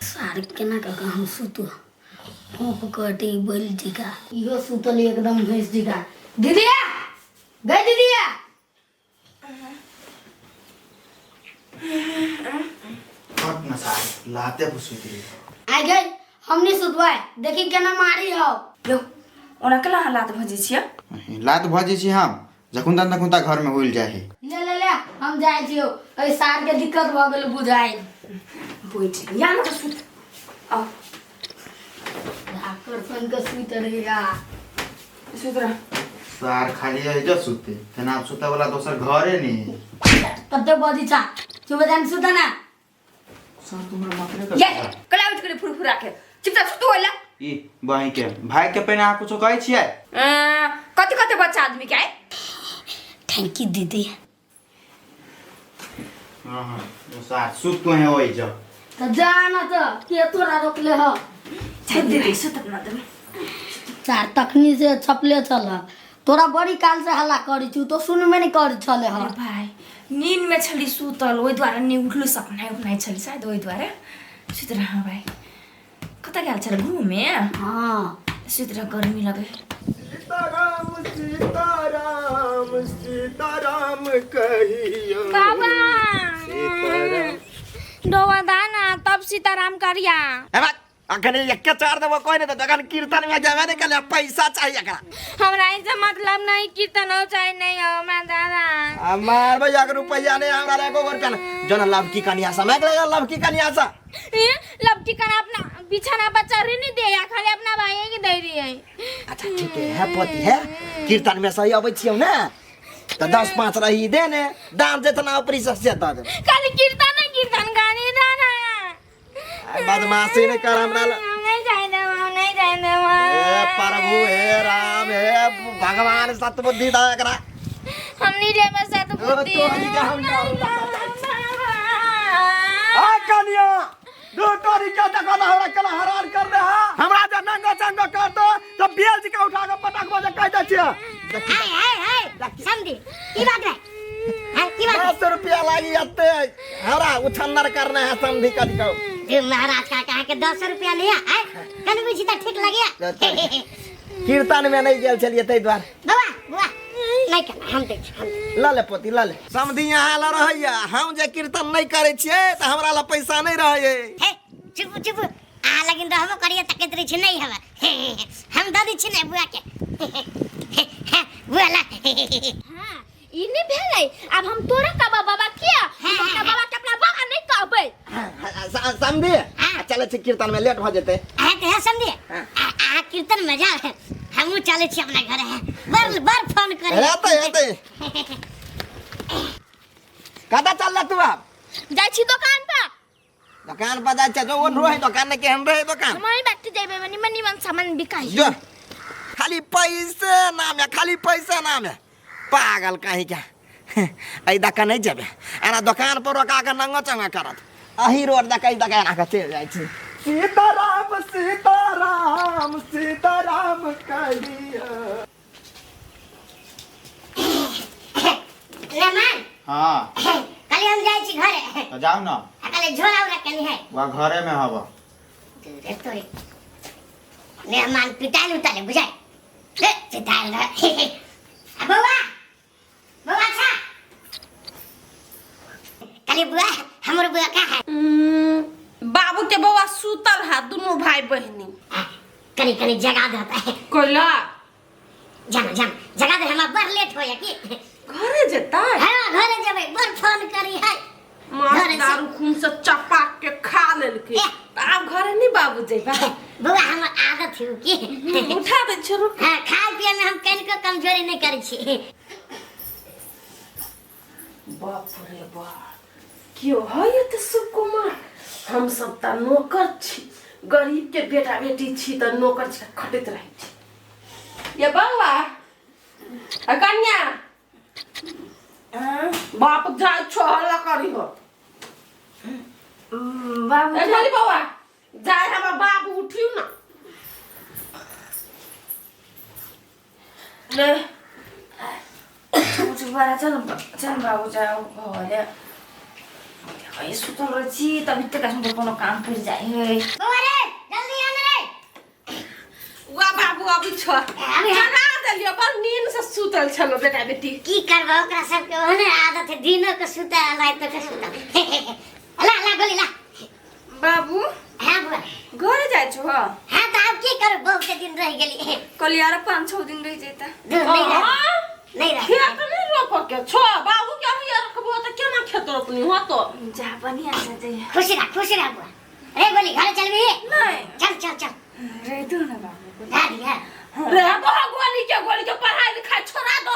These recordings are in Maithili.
सार केना कऽ कऽ हम सुतू फोप कटी बैल जिका इहो सुतल एकदम भैंस जिका। दीदिया गई दीदिया। हट न सार लाते पर सुति रही। आ गई हम नहीं सुतबै, देखी केना मारी हो। यौ ओना केना अहाँ लात भजै छियै? लात भजै छी हम जखुन तन तखुन ता घर में होइल जाइ है। ले ले ले हम जाइ छियौ, एहि सार के दिक्कत भऽ गेल बुझाइ। बैठ या ना तऽ सुत आ। धाकर सन के सुति रहिया। सुत रह। सार खाली है जो सुते तेना आब सुते वाला दोसर घरे नहीं है। कते बजी छा चुप जान सुत ना। सर तुम्हारा मात्र ये कला उठ के फुरफुरा के चुपचाप सुतू होला। ई बहिन के भाई के पहिने अहाँ कुछो कहै छियै? कति कति बच्चा आदमी के आइ। Thank you दीदी। हाँ हाँ सार सुत तू है ओइ जा। त जा ना त के तोरा रोकले ह? छे दीदी सुत ना दे। सार तखनी से छपले छल तोरा बड़ी काल से हल्ला करी छु तो सुनबे नहीं करी छले ह। अरे भाई नींद में छली सुतल ओइ दुआरे नहीं उठलु सपना उपनाइ छली शायद ओइ दुआरे सुत रह भाई। कता गेल छल घूमे? हाँ सुत रह गर्मी लगे। सीताराम सीताराम सीताराम कहियो। बाबा सीताराम डोबा दाना तब सीताराम करिया। ए बात अखन एक चार देबो कोई नहीं तो जखन कीर्तन में जाबे नहीं कले पैसा चाहिए एकरा। हमरा ऐसे मतलब नहीं कीर्तन हो चाहे नहीं हो हमरा दादा। हमार भैया के रुपया नहीं हमरा एको रुपया नहीं। जोन लव की कनिया सा मैं लगा लव की कनिया सा। ए, लव की कनिया अपना बिछाना बच्चा रे नहीं दे या खाली अपना भाई के दे रही है। अच्छा ठीक है, है पति है कीर्तन में सही अबै छियौ ने तो 10-5 रही दे ने दाम जितना ऊपरी से से दे दे। खाली कीर्तन नहीं कीर्तन गाने दाना। बदमाशी नहीं कर हमरा ला। हम नहीं जाए दे, हम नहीं जाए दे। हे प्रभु हे राम हे भगवान सतबुद्धि दा एकरा। हम नहीं लेबे सतबुद्धि। ओ, तोहरी के हम दारू आ कनिया दो तोरी के देखो ना हमरा कला हरान कर रहे हा। हमरा जे नंगो चंगो कर दो तो बेल जी के उठा के पटक बजे कह दे छियै। हाय हाय हाय समझी की बात है? हाय की बात है? 10 रुपया लागी अत्ते हमरा उछन्नर करना है समझी कल को। ये महाराज का कहा के 10 रुपया लिया है कन बुझी त ठीक लगिया। कीर्तन में नहीं गेल छलिए तै द्वार। बाबा बुआ नहीं करना हम देख हम देख। ल ले पोती ल ले। समधी यहाँ ल रहैया हम जे कीर्तन नहीं करै छियै त हमरा ल पैसा नहीं रहै। हे चुप चुप आ लगिन रहबो करिए तकैत रहै छी नहीं हवा। हम the they छी ने बुआ के। बुआ ला। हां ई नहीं भेलै अब हम तोरा कहबा बाबा किया? हम अपना बाबा के अपना बाबा नहीं कहबै। समधी चलै छी कीर्तन में लेट भ जेतै। हां त है समधी आ कीर्तन में जा हमहु चलै छी अपना घर है बर बर फोन करे। हेतै हेतै। कतऽ चलले तू आब? जाइ छी दुकान पर। दुकान पर जाइ छै जो ओन रहे दुकान ने केहन रहे दुकान। हम वही बैठ जेबै मनी मनी मन सामान बिकाइ। जो खाली पैसे नाम है खाली पैसे नाम है पागल कहीं क्या। एहि दऽ कऽ नहि जेबै एना दोकान पर रोका कऽ नंगो चंगा करत अही रोड दऽ कऽ एहि दऽ कऽ एना कऽ चलि जाइ छी। सीताराम सीताराम सीताराम कहियो। मेहमान। हाँ। कल हम जाइ छी घरे। तो जाओ ना। आ कल झोरा उरा कनी है। वह घरे में हवा। रे तोरी। मेहमान पिटाइल उताले बुझाई। रे पिटाइल रह। आ बउआ। बउआ छा। कल बुआ हमर बुआ का है? बाबू के बउआ सुतल है दुनू भाई बहिनी। कनी कनी जगा देता है। कोला। जाना जाना जगा दे हमरा बड़ लेट होया की। घरे जेता? हां घरे जेबै बड़ फोन करी है। मास घरे से- दारू खून से चपाक के खा लेलकै। ए। त आब घरे नहीं बाबू जेबा। बउआ हमर आदत है की। उठा दे छी रुक। हां खाय पिए में हम कनिको कमजोरी नहीं करै छी। बाप रे बाप क्यों है ये त सुकुमार? हम सब त नौकर छी गरीब के बेटा बेटी छी त नौकर छी खटैत रहै छी। ये बउआ आ कन्या बाप जाय छो हल्ला करी हो। बाबू ए खाली बउआ जाय हमर बाप उठियो ना। ले उठ बड़ा चल चल बाबू जाओ भले। देखै सुतल रहै छी तभी तक सुनकर कोनो काम पड़ि जाइ है। बौआ रे जल्दी आन रे। वा बाबू अभी छ अभी हम- जगा देलियो, बड़ नींद से सुतल छलो बेटा बेटी। की करबो, ओकरा सबके ओहने आदत है, दिनो के सुतल रात के सुतल। ला ला गोली ला। बाबू हाँ बुआ। घरे जाइ छु ह? हाँ तो आब की करू, बहुत दिन रह गेली। कहलियै आरो 5-6 दिन रहि जैता। दूर नहीं रह, हाँ? नहीं रह। खेत नहीं रोपऽ के छो बाबू के, अभी रखबो तऽ केना खेत रोपनी होतो? जा बढ़िया से जइहे। खुश रह, खुश रह बुआ। रे गोली घरे चलबी? नहीं। चल चल चल। रहि दो न बाबू। ला दिया। रह दो गोली के, गोली के पढ़ाई लिखाई छोड़ा दो,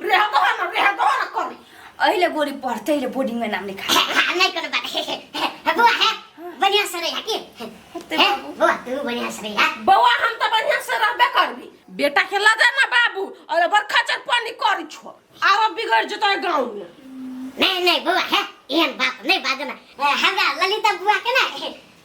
रह दो न, रह दो न करी। अहिले गोली पढ़तै ले बोर्डिंग में नाम लिखा। हाँ नहीं कोनो बात बुआ, है बढ़िया से रही की होतै है बाबू। बुआ तू बढ़िया से रही। बौआ हम तऽ बढ़िया से रहबे करबी, बेटा के लजा ना बाबू, अरे बड़ खचर पानी करी छो, आरो बिगड़ जेतै गाँव में। नहीं नहीं बुआ है एहन बात नहीं बाजना। हमरा ललिता बुआ के ना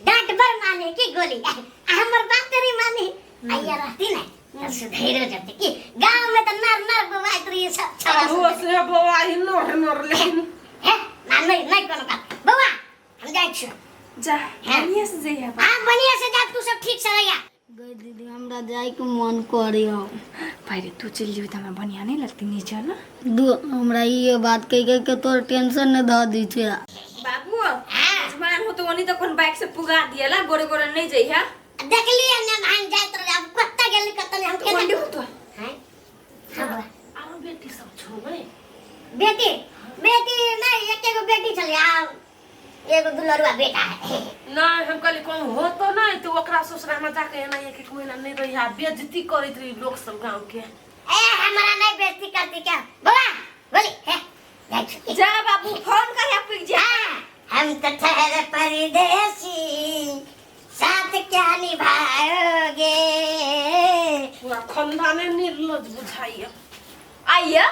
डांट बड़ माने की गोली, आ हमर बात नहीं मानी। आइया रहती ना तो सुधैरो जते की गांव में तो नर नर बुआ रही सब छौड़ा हो सब। से बौआ ही नोर नोर लेकिन है ना नहीं नहीं कोनो बात बौआ, हम जाइ छी। जा बढ़िया से जइहे। हाँ बढ़िया से जा, तू सब ठीक से रहिया। गई दीदी हमरा जाए के मन करे हो। भाई रे तू चलि जेबही तऽ हमरा बढ़िया नहि लगतै, नहि चल। दू हमरा ये बात कह कह के तोर टेंशन ने धऽ दी छै। बाबू जवान हो तो ओनी तऽ कोन बाइक से पुगा दियला, गोरे गोरे नहि जइहे। देखलिए ने हम जाइत रहे, अब कत्ता गेली कत्ता नहीं हम केना। कोन होतो? हैं हाँ बुआ। आरो बेटी सब छो नहीं? बेटी बेटी नहीं, एक एगो बेटी छलै आ एगो दुलरुआ बेटा है। नहीं हम कहली कहूँ हो तो नहीं तो ओकरा ससुरा में जाके एना एक एक महीना नहीं रही आ बेइज्जती करैत रही लोग सब गाँव के। ए हमरा नहीं बेइज्जती करती क्या बुआ बोली है जाइ छी। जा बाबू फोन कर पुग जा। हाँ, हम तो ठहरे परदेसी, साथ क्या निभाओगे। पूरा खानदाने निर्लज बुझाइए। आइए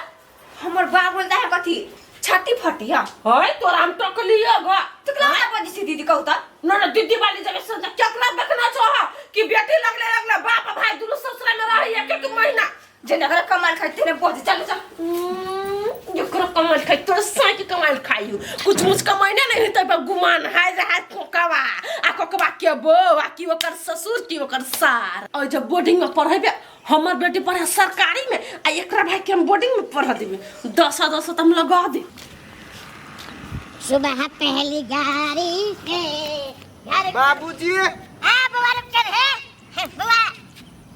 हमर बाबू बोलता है कथी छाती फटी है। है तोरा हम टकलियो ग। तो केना बजै छी दीदी कहू त? न न दीदी वाली जगह से केकरा देखना चाह कि बेटी लगले लगले बाप भाई दुनू ससुरा में रही एक एक महीना। जे नगर कमाल खाइ तेने बज चल चल। एकरो कमाल खाइ तोर साँझ कमाल खाइयो, कुछ मुछ कमाइने नहीं होतै पर गुमान हाय जे हाय कोकवा आ कोकवा के बो आ की ओकर ससुर की ओकर सार। और जब बोर्डिंग में पढ़ेबे, हमर बेटी पढ़े सरकारी में आ एकरा भाई के हम बोर्डिंग में पढ़ देबे, 10 10 त हम लगा दे। सुबह पहली गाड़ी से घर। बाबूजी। हाँ बुआ रुक चल है बुआ,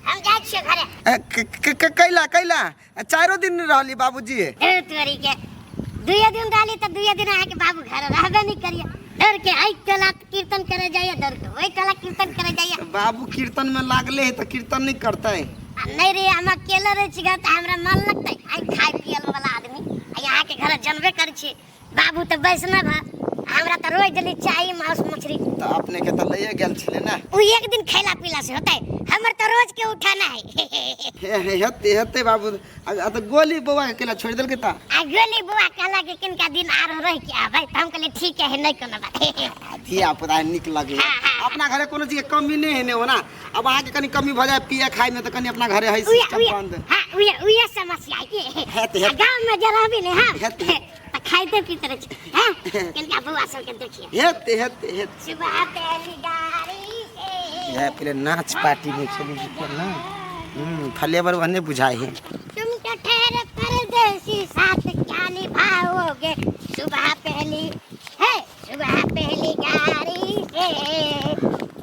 हम जाइ छियै घरे। कैला कैला चारो दिन रहली बाबूजी? ए तोरी के दुए दिन रहली तऽ दुए दिन अहाँके बाबू घर रहबे नहीं करिए। डर के आई टोला कीर्तन करे जाइए, डर के ओहि टोला कीर्तन करे जाइए। बाबू कीर्तन में लागले है तो कीर्तन नहीं करते। आ नहीं रे हम अकेले रहे छी घर तऽ हमरा मन लगतै। आई खाय पियल वाला आदमी आ अहाँके घर जनबे करै छी बाबू तऽ वैष्णव है, हमरा तऽ रोज डेली चाही मांस मछली। तो अपने के तो लइए गेल छले ना। उ एक दिन खैला पीला से होतै, हमर तऽ रोज के उठाना है। हे हे हेते हेते बाबू आ तो गोली बौआ के केला छोड़ देलके ता? आ गोली बुआ कहला कि किनका दिन आरो रह के आबै, तऽ हम कहलियै ठीक है नहीं कोनो बात। आ धिया पुता निक लगे, अपना घरे कोनो चीज के कमी नहीं है ने हो ना। अब अहाँ के कनी कमी भ जाए पिए खाए में तो कनी अपना घरे है उया सिस्टम उया बंद। हाँ उया उया समस्या है कि हेते हेते। गांव में जरा भी नहीं। हाँ हेते। तऽ खाइते पीते रहे छी। हाँ किनका बुआ सबके देखिए। हेते हेते हेते। सुबह पहली गाड़ी से ये पहले नाच पार्टी में चली जी ना, फलेवर वने बुझाए है। तुम तो ठहरे परदेसी, साथ क्या निभाओगे। सुबह पहली है सुबह पहली गाड़ी से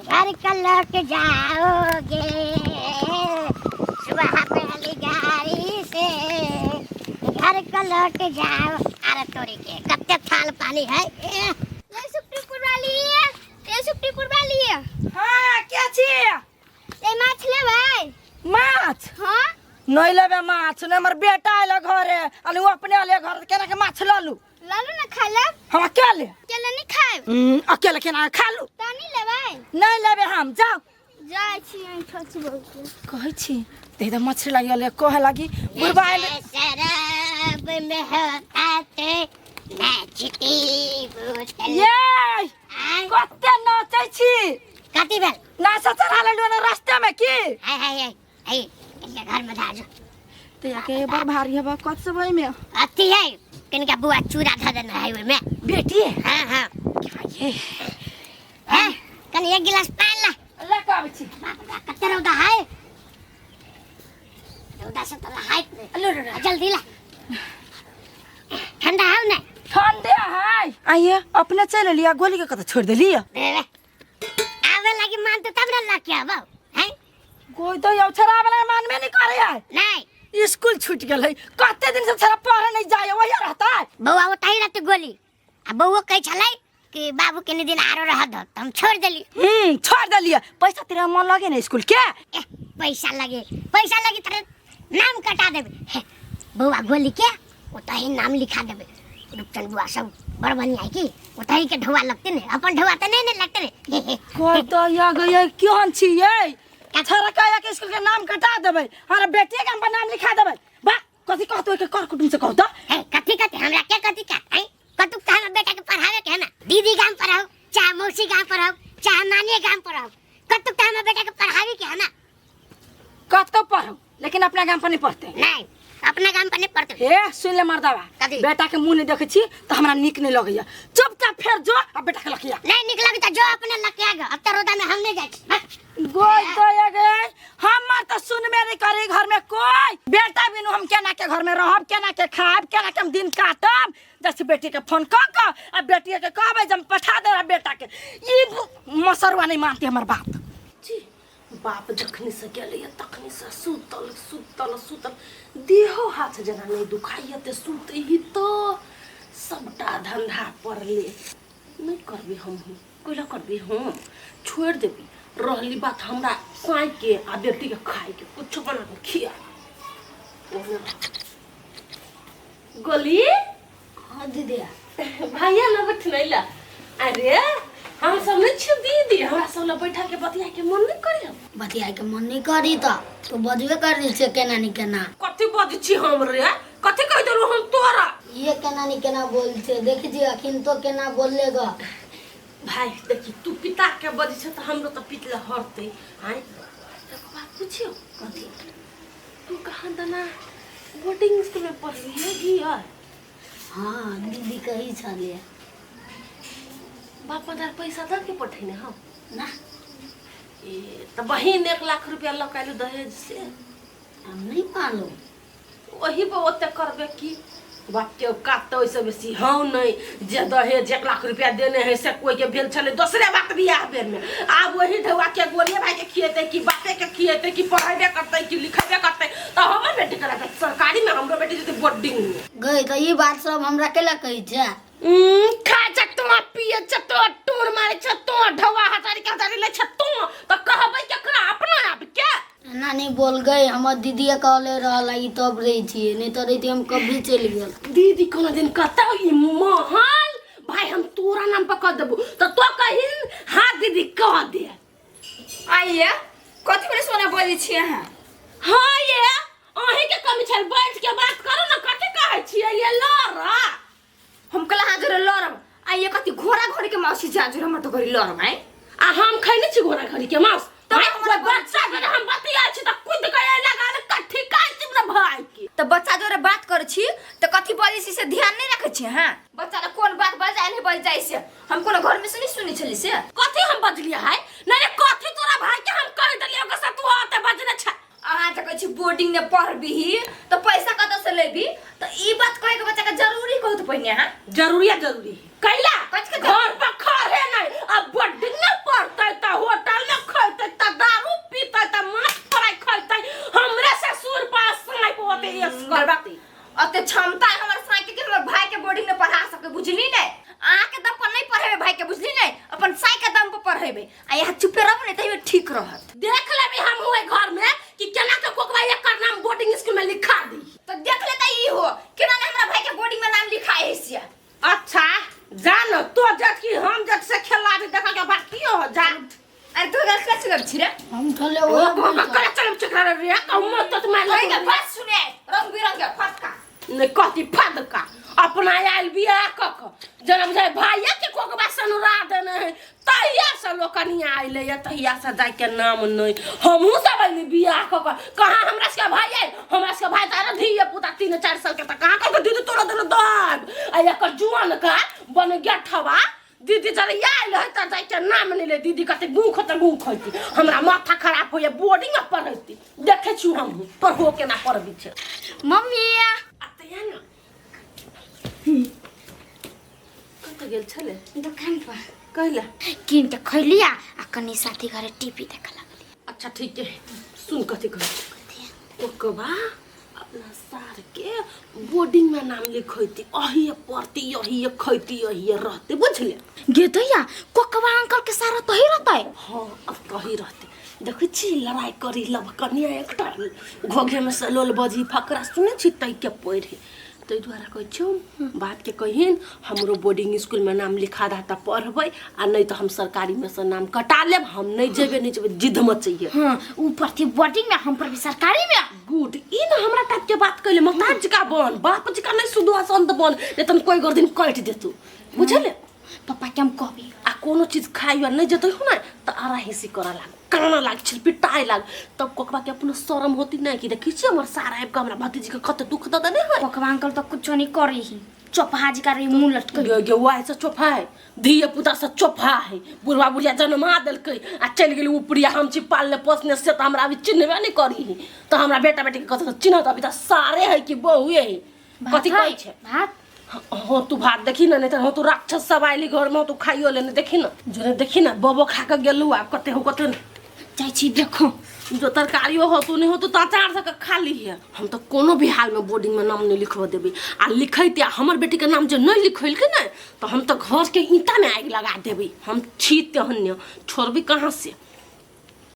घर का लौट जाओगे। सुबह पहली गाड़ी से घर का लौट जाओ। अरे तोरी के कत्ते थाल पानी है। ए सुखटीपुर वाली, ए सुखटीपुर वाली। हाँ के छी? ए माछ लेबै? माछ? हाँ नहीं लेबे माछ, नहीं हमर बेटा आयल घरे आ उ अपने आयल घर, केना के माछ ललू? ललू ना खा लेब। हम अकेले? अकेले नहीं खाएब। अकेले केना खा लू? तनी लेबै? नहीं लेबे हम, जाओ। जाइ छी छोची बहू के। कहै छी ते त मछली लागल कहे लागी बुढ़बा आयल। शराब में होता ते नाचती बोतल। ये कते नाचै छी? कथी भेल? नाचा चढ़ा लेलु ने रास्ता में की? हाय हाय हाय हाय इनके घर में जा जो। ते के बड़ भारी हबा कत सब में अथी है किनका बुआ चूड़ा धऽ देने है ओहिमे। बेटी? हाँ हाँ। ये हैं कनी एक गिलास पानि ला। लऽ कऽ आबै छी। बाप रे, कते रौदा है, रौदा से तो लहाइत नहीं। लो लो लो। जल्दी ला, ठंडा है ना? ठंडे है। आइए अपने चलि एलियै, गोली के कतऽ छोड़ि देलियै? रे रे, आवे लगी मानते तब ना लाके आबो हैं। कोई तो यौ छड़ा वाला मानबे नहीं करे है। नहीं। स्कूल छूट गेलै, कते दिन से छड़ा पढ़े नहीं जाए, वही रहता है। बौआ ओतही रहते गोली, आ बौआ कहै छलै कि बाबू के दिन आरो रह दो, त हम छोड़ देली। छोड़ देलियै। पैसा तेरा मन लगे ना स्कूल के? ए, पैसा लगे, पैसा लगे तेरे नाम कटा देबे। हे, बौआ गोली के ओतही नाम लिखा देबे। रूपचंद बुआ सब बड़ बढ़िया है की ओतही के ढोआ लगते ने, अपन ढोआ त नहीं ने लगते ने। कोई तो या गई केहन छियै? छड़ा कह के स्कूल के नाम कटा देबै, अरे बेटी के हम नाम लिखा देबै। बा कथी कहतो के कर कुटुम से कहतो? हे, कथी कथी हमरा के कथी का हैं? कतुक त हमरा बेटा के पढ़ावे के है ना। दीदी गाम पढ़ाओ, चाहे मौसी गाम पढ़ाओ, चाहे नानी गाम पढ़ाओ, कतुक त हमरा बेटा के पढ़ावे के है ना। कतौ पढ़ो लेकिन अपना गाम पर नहीं पढ़ते। नहीं, अपना गाम पर नहीं पढ़ते। हे सुन ले मर्दावा, कथी? बेटा के मुंह नहीं देखे छी त हमरा नीक नहीं लगैया। चुपचाप फेर जो आ बेटा के लखिया। नहीं नीक लगता जो अपने लखिया गो, अब त रोदा में हम नहीं जाए छी। गोई तो ये गए, हमर तो सुनबे नहीं करे घर में कोई। बेटा बिनु हम केना के घर में रहब, केना के खाब, केना के हम दिन काटब। जैसे बेटी के फोन क क आ बेटी के कहबे जे हम पठा दे बेटा के, ई मसरुआ नहीं मानती हमर बात। जी बाप जखनी से गेलैया तखनी से सुतल सुतल सुतल, देहो हाथ जेना नहीं दुखाइया ते सुतही तो सबटा धंधा पड़ले। नहीं करबी हमहूँ, कोइला करबी हम, छोड़ देबी। रहली बात हमरा साँइ के आ बेटी के खाए के कुछो बना के खिया। गोली। हाँ दीदी। भैया ना बैठनैला। अरे हम सब नहीं छी दीदी, हमरा सब ला बैठा के बतिया के मन नहीं करी। बतिया के मन नहीं करी तो बजबे कर दी से केना नहीं केना। कथी बजै छी हम रे? कथी कहि देलु हम तोरा? ये केना नहीं केना बोल छे, देख जी अखिन तो केना बोलेगा। भाई देखी तू पिता के बजै छ त हमरो त पितले हरतै। आय एक बात पूछियो? कथी? तू कहाँ दना बोर्डिंग स्कूल में पढ़ली है की यार? हाँ दीदी कही छले। बाप मदार पैसा दऽ के पठेने हम ना। ए त बहिन 1 लाख रुपया लऽ के आयलू दहेज से। हम नहीं मालूम। वही पर ओते करबे की बाप के औकात तऽ ओहिसँ बेसी हौ नहीं जे दहेज 1 लाख रुपया देने है से कोई के भेल छलै दोसरे बात बियाह बेर में। आब वही ढौआ के गोलिये भाई के खिएतै कि बापे के खिएतै कि पढ़ेबे करतै कि लिखेबे करतै, तऽ हमर बेटी के रखतै सरकारी में, हमरो बेटी जेतै बोर्डिंग में। गई तऽ ई बात सब हमरा केला कहै छै? खा छ तू, पिए छ तू, टूर मारे छ तू, ढौआ हजारी के हजारी लै छ तू, तऽ कहबै केकरा अपना आप के? एना नहीं बोल गई, हमर दीदी कहले रहल ई तब रही छियै, नहीं तो रही हम कभी चलि गेल। दीदी कोनो दिन कहतौ ई महल भाई हम तोरा नाम पर कह देबो तऽ तो कहिन हाँ दीदी कह दे। आइए कथी पर सोना बजै छी अहाँ? हाँ ये अहीं के कमी छल, बैठ के बात करू ना, कथी कहै छियै ये लड़ा? हम कल अहाँ जोरे लड़ब। आइए कथी घोड़ा घोड़ी के माउस छी अहाँ जोरे, हमर तो घड़ी लड़ब। आइ आ हम खैने छी घोड़ा घड़ी के माउस? तब भाई, हमरा कोई बच्चा जोरे हम बतिया छी तऽ कूद के एला गाल कट्ठी काटि देब ना भाई के। तऽ बच्चा जोरे बात करै छी तऽ कथी बजै छी से ध्यान नहीं रखै छी अहाँ? बच्चा ला कोन बात बजाय नहीं बज जाइ से हम कोनो घर में से नहीं सुनै छली से। कथी हम बजलियै है? नहीं रे कथी तोरा भाई के हम कहि देलियै ओकर से तू ओते बजने छ। अहाँ तऽ कहै छी बोर्डिंग में पढ़बिही तऽ पैसा कतऽ से लेबी, तऽ ई बात कहै के बच्चा के जरूरी कहू तऽ पहिने अहाँ। जरूरी है, जरूरी है। कैला? कथी के घर पर खड़े नहीं, अब बोर्डिंग में पढ़तै तऽ होटल में खैतै तऽ दारू पीतै तऽ माछ फ्राई खैतै, हमरे से सुर पास साँप ओते एस करतै। अते क्षमता है हमर साँइ के कि हमर भाई के बोर्डिंग में पढ़ा सके, बुझली नहीं? अहाँ के दम पर नहीं पढ़ेबै भाई के, बुझली नहीं? अपन साँइ के दम पर पढ़ेबै। आ यहाँ चुपे रहब ने तहियो ठीक रहत। देख लेबै हम ओहि घर में कि केना के कोकबा एकर नाम बोर्डिंग स्कूल में लिखा दी। तो देख लेतै ई हो केना ने हमरा भाई के बोर्डिंग में नाम लिखाए है से। अच्छा जान तो जट की हम जट से खेला दे, देखा के बात की हो जा। अरे तू गल कथी गप छी रे? हम खेले ओ ओहे को करे चल चकरा रे, कहू मत तो मार कहि के बात सुने रंग बिरंग के फटका। नहीं कहती फदका अपना आयल बियाह क क जनम जाय भाइया के कोकबा सनुरा देने है तहिया से लोकनिया अइले या तहिया से जाय के नाम नहीं। हमहूँ सब अइली बियाह क क, कहाँ हमरा सबके भाई आयल? हमरा सबके भाई तऽ आरो धिया पुता 3-4 साल के, तऽ कहाँ कहलकै दीदी तोरा देने दब। आ एकर जुआन का बन गेठवा दीदी जरे आयल है त जाय के नाम नहीं ले दीदी कते गू खते गू खैती हमरा माथा खराब होइए बोर्डिंग में पढ़ैती देखे छु हम पढ़ो के ना पढ़बी छै मम्मी आ त या ना कत गेल छले दुकान पर कहला कीन के खैलिया आ कनी साथी घरे टीवी देखे लगली अच्छा ठीक है सुन कथी कहै ओकबा अपना सार के बोर्डिंग में नाम लिखैती अहिए पढ़ती अहिए खैती अहिए रहते बुझले गे दैया कोकवा अंकल के सारा तही रहतै हाँ अब कही रहते देखै छी लड़ाई करी लब कनिया एकटा घोघे में से लोल बजी फकरा सुनै छी तै के पढ़े ताहि दुआरे कहै छियौ बातके कहिन हमरो बोर्डिंग स्कूलमे नाम लिखा दह तऽ पढ़बै आ नहि तऽ हम सरकारीमे से नाम कटा लेब हम नहि जेबै नहि जेबै जिद मचैये हाँ ऊ पढ़ती बोर्डिंग में हम पढ़बी सरकारी में गुड ई ने हमरा टाइप के बात कैले महताज जका बन बाप जका नहि सुधुआ संत बन नहीं तन कोई गर्दिन काटि देतू बुझले पप्पा के हम कहबी आ कोनो चीज खाइ नहि जेतै हो ने तऽ आरा हिसी करऽ लाग कानऽ लाग छिलपिटाए लाग तब कोकबा के अपनो शरम होती नहीं कि देखै छी हमर सारा आबि कऽ हमरा भतीजी के कते दुख दऽ देने है कोकवा अंकल तो कुछो नहीं करी ही चोपहा जी का रही मुंह लटक गे गे वाह से चोफा है धिया पुता से चोफा है बुढ़वा बुढ़िया जन्मा देलकै आ चलि गेली उपरिया हम छी पालने पोसने से तऽ हमरा अभी चिन्हबे नहि करी तऽ हमरा बेटा बेटी के कतऽ चिन्हत अभी तऽ सारे है कि बहुए है कथी कहै छै भात हाँ तू भात देखी ना नहीं तो हाँ तू राक्षस सब आइली घर में तू खाइयो लेने देखी ना जो देखी ना बबो खा के गेलू आब कते हो कते न। जाइ छी देखो जो तरकारियो हो तू नहीं हो तो अचार सके खा ली है हम तो कोनो भी हाल में बोर्डिंग में नाम नहीं लिखवा देबे आ लिखैते आ हमर बेटी के नाम जे नहीं लिखैलकै ने तो हम तो घर के ईंटा में आगि लगा देबे हम छी तेहन्य छोड़बी कहाँ से